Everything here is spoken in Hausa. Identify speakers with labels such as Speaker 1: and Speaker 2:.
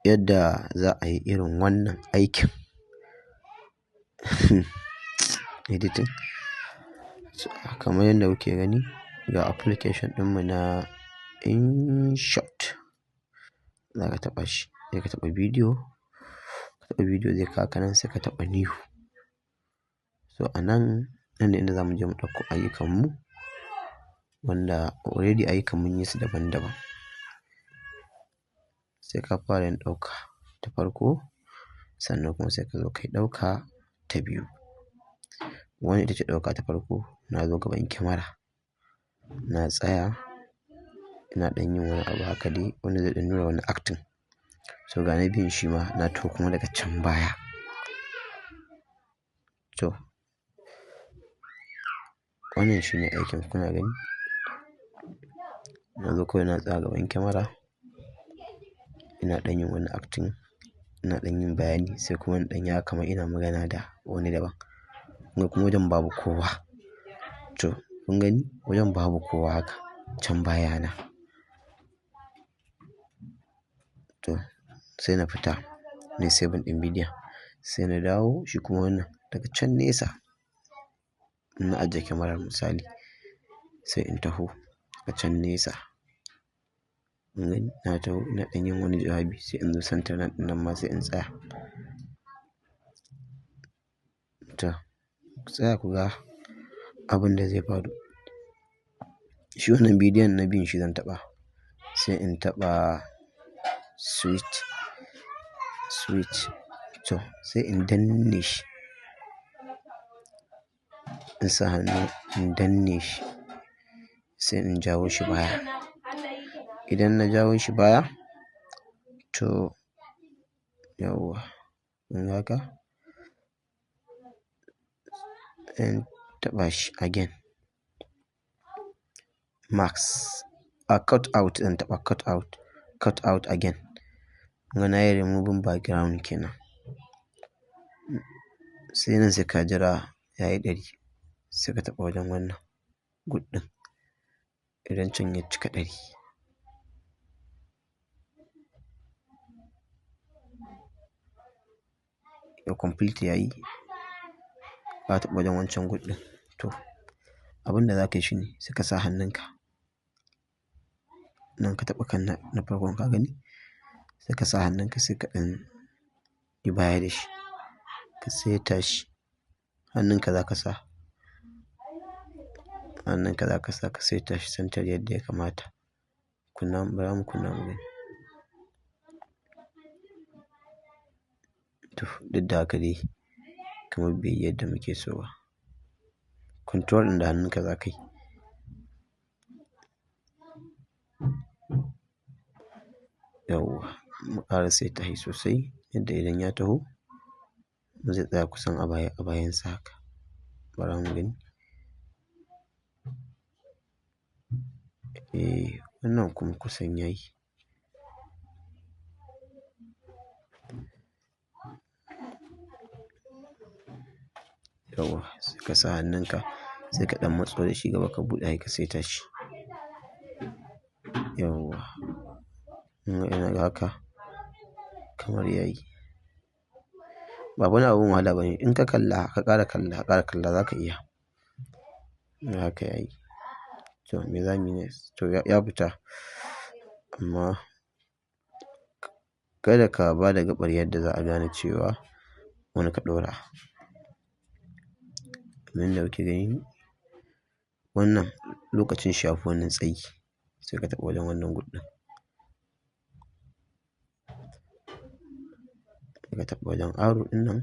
Speaker 1: Yadda za a yi irin wannan aikin editing. So, kamar yadda kuke gani, ga application ɗinmu na InShot. Za ka taɓa shi, sai ka taɓa video, ka taɓa video zai kawo ka nan, sai ka taɓa new. So a nan, nan ne inda za mu je mu ɗauko ayyukanmu wanda already ayyukan mun yi su daban daban. Sai ka fara yin ɗauka ta farko, sannan kuma sai ka zo ka yi ɗauka ta biyu. Wannan ita ce ɗauka ta farko. Na zo gaban kyamara, na tsaya, ina ɗan yin wani abu haka dai wanda zai ɗan nuna wani acting. So ga na biyun shi ma na taho kuma daga can baya. To, wannan shine aikin, kuna gani. Na zo kawai na tsaya gaban kyamara, ina ɗan yin wani acting, ina ɗan yin bayani, sai kuma in ɗan yi haka kamar ina magana da wani daban. Kunga kuma wajen babu kowa. To, kun gani wajen babu kowa haka can baya na. To, sai na fita nayi saving ɗin bidiyon, sai na dawo shi kuma wannan daga can nesa. Na ajiye kyamarar misali, sai in taho daga can nesa. Kun gani? Na taho ina ɗan yin wani jawabi, sai in zo center nan ɗin nan ma sai in tsaya. To, ku tsaya ku ga abin da zai faru. Shi wannan bidiyon na biyun shi zan taɓa. Sai in taɓa switch, switch. To, sai in danne shi. In sa hannu in danne shi, sai in jawo shi baya. Idan na jawo shi baya, to, yauwa. Kun ga haka? In taɓa shi again. Max. A cut out, zan taɓa cut out, cut out again. Kunga nayi removing background kenan. Sai nan sai ka jira yayi 100, sai ka taɓa wajen wannan good ɗin. Idan can ya cika 100. Ya complete yayi. Ka taɓa wajen wancan good ɗin. To, abin da za ka yi shine sai ka sa hannunka. Nan ka taɓa kan na farkon, ka gani? Sai ka sa hannunka sai ka ɗan yi baya da shi. Ka saita shi. Hannunka za ka sa. Hannunka za ka sa ka saita shi center yadda ya kamata. Kunna, bara mu kunna mu gani. To, duk da haka dai kamar bai yi yadda muke so ba. Control ɗin da hannunka za ka yi. Yauwa, mu ƙara saita shi sosai yadda idan ya taho zai tsaya kusan a baya, a bayansa haka. Bara mu gani. Eh, wannan kuma kusan yayi. Yauwa, sai ka sa hannunka sai ka ɗan matso da shi gaba ka buɗe shi ka saita shi. Yauwa, ina ga haka kamar yayi. Ba wani abun wahala bane. In ka kalla, ka ƙara kalla, ka ƙara kalla za ka iya. Haka yayi. To, me zamuyi next? To, ya fita. Amma kada ka ba da gaɓar yadda za a gane cewa wani ka ɗora. Kamar yadda kuke gani, wannan lokacin shi yafi wannan tsayi. Sai ka taɓa wajen wannan good ɗin. Sai ka taɓa wajen arrow ɗin nan.